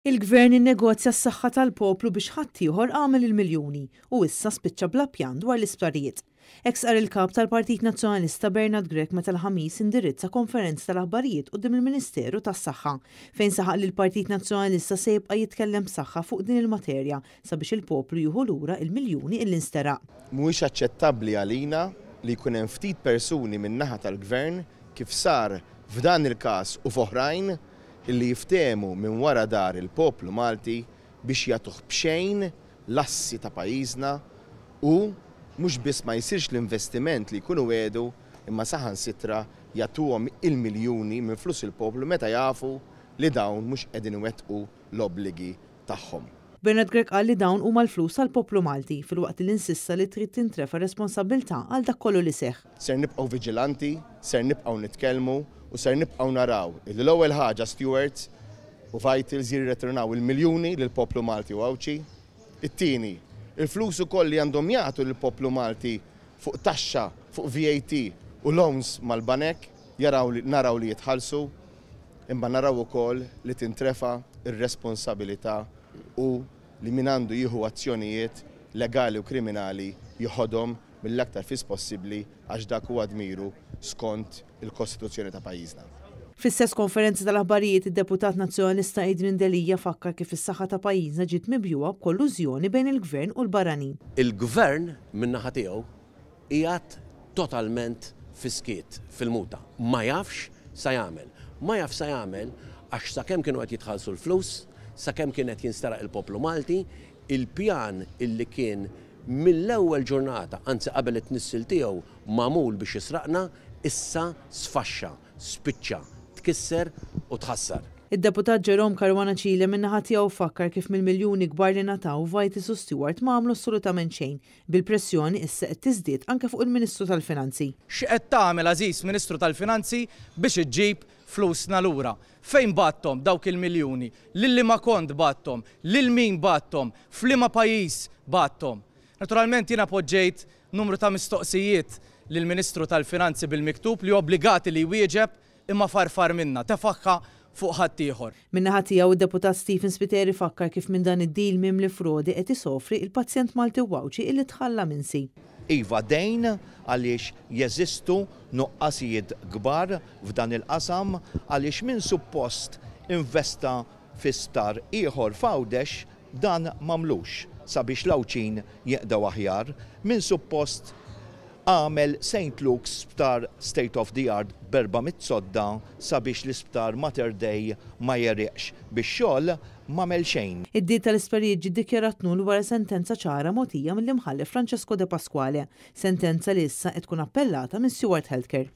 Il-Gvern innegozja s-saħħa tal-poplu biex ħaddieħor għamel il-miljuni u issa spiċċa bla pjan dwar l-isptarijiet. Hekk stqarr il-Kap tal-Partit Nazzjonalista Bernard Grech meta l-Ħamis indirizza konferenza tal-aħbarijiet quddiem il-Ministeru tas-Saħħa fejn saħaq li l-Partit Nazzjonalista se jibqa' jitkellem b'saħħa fuq din il-materja sabiex il-poplu jieħu lura il-miljuni illi nsteraq. Mhuwiex aċċettabbli għalina li jkun hemm ftit persuni min-naħa tal-Gvern kif sar f'dan il-każ u f'oħrajn illi jiftehmu minn wara dar il-poplu Malti biex jagħtuh b'xejn l-assi ta' pajjiżna u mhux biss ma jsirx l-investiment li jkunu wegħdu imma saħansitra jagħtuhom il-miljuni minn flus il-poplu meta jafu li dawn mhux qegħdin iwettqu l-obbligi tagħhom. Bernard Grech qal li dawn huma l-flus tal-poplu Malti filwaqt li insista li trid tintrefa' responsabbiltà għal dak kollu li seħħ. Ser nibqgħu viġilanti, ser nibqgħu nitkellmu u ser nibqgħu naraw illi l-ewwel ħaġa Stewards u Vitals jirritornaw il-miljuni lill-poplu Malti u Għawdxi. It-tieni, il-flus ukoll li għandhom jagħtu lill-poplu Malti fuq taxxa, fuq VAT u loans mal-banek, jaraw li naraw li jitħallsu, imma naraw ukoll li tintrefa' r-responsabilità u li min għandu jieħu azzjonijiet legali u kriminali joħodhom mill-aktar fis possibbli għax dak huwa dmiru skont il-Kostituzzjoni ta' pajjiżna. Fl-istess konferenza tal-aħbarijiet id-deputat Nazzjonalista Adrian Delia fakkar kif is-saħħa ta' pajjiżna ġiet mibjugħa b'kollużjoni bejn il-Gvern u l-barranin. Il-Gvern min-naħa tiegħu qiegħed totalment fis-skiet, fil-muta. Ma jafx sa jagħmel. Ma jaf sa jagħmel għax sakemm kienu qed jitħallsu l-flus, sakemm kien qed jinsteraq il-poplu Malti, il-pjan illi kien mill-ewwel ġurnata, anzi qabel it-tnissil tiegħu magħmul biex jisraqna, issa sfaxxa, spiċċa, tkisser u tħassar. Id-deputat Jerome Caruana Cile min-naħa tiegħu fakkar kif mill-miljuni kbar li ngħataw Vitals u Steward ma għamlu assolutament xejn, bil-pressjoni issa qed tiżdied anke fuq il-Ministru tal-Finanzi. X'qed tagħmel għażiż Ministru tal-Finanzi biex iġġib flusna lura? Fejn bgħatthom dawk il-miljuni? Lil liema kont bgħatthom? Lil min bgħatthom? F'liema pajjiż bgħatthom? Naturalment jiena poġġejt numru ta' mistoqsijiet lill-Ministru tal-Finanzi bil-miktub li obbligati li jwieġeb imma farfar minnha, tefagħha fuq ħaddieħor. Min-naħa tiegħu id-deputat Stephen Spiteri fakkar kif minn dan id-deal mimli frodi qed isofri il-pazjent Malti u Għawdxi illi tħalla minsi. Iva dejn għaliex jeżistu nuqqasijiet kbar f'dan il-qasam għaliex min suppost investa fi sptar ieħor f'Għawdex dan m'għamlux sabiex l-Għawdxin jinqdew aħjar, min suppost għamel Saint Luke's sptar state of the art b'400 sodda sabiex l-isptar Mater Dei ma jegħriqx bix-xogħol, m'għamel xejn. Id-deal tal-isptarijiet ġie ddikjarat null wara sentenza ċara mogħtija mill-Imħallef Francesco De Pasquale, sentenza li issa qed tkun appellata minn Steward Healthcare.